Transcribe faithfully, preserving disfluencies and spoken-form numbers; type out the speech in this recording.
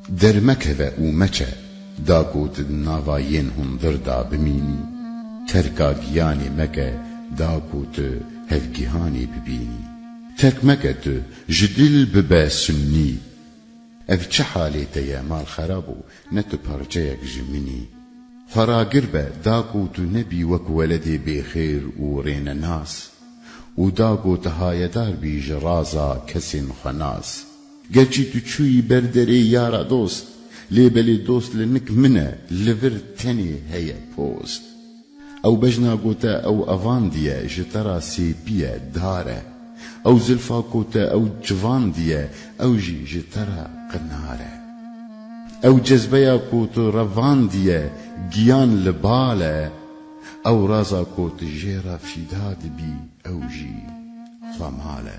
Dermekeve û meçe, da ku tu di nava yên hundir da bimînî. Terka giyanê meke, da ku tu hevgihanê bibînî. Terk meke tu ji dil bibe sunnî. Ev çi halê te ye, mal xerab û ne tu parçeyek ji min î. Xwe ragir be, da ku tu nebî wek weledê bêxêr û rênenas. Û da ku tu hayedar bî ji raza kesên xwenas. Gerçî tu çûyî ber derê yara dost, lê belê dost li nik min e, li vir tenê heye post. Ew bejna ku te ew evandiye, ji te ra sêpî ye, dar e. Ew zilfa ku te ew civandiye, ew jî ji te ra qinar e. Ew cezbeya ku tu revandiye, giyan li bal e. Ew raza ku tu jê re fîda dibî, ew jî xwemal e.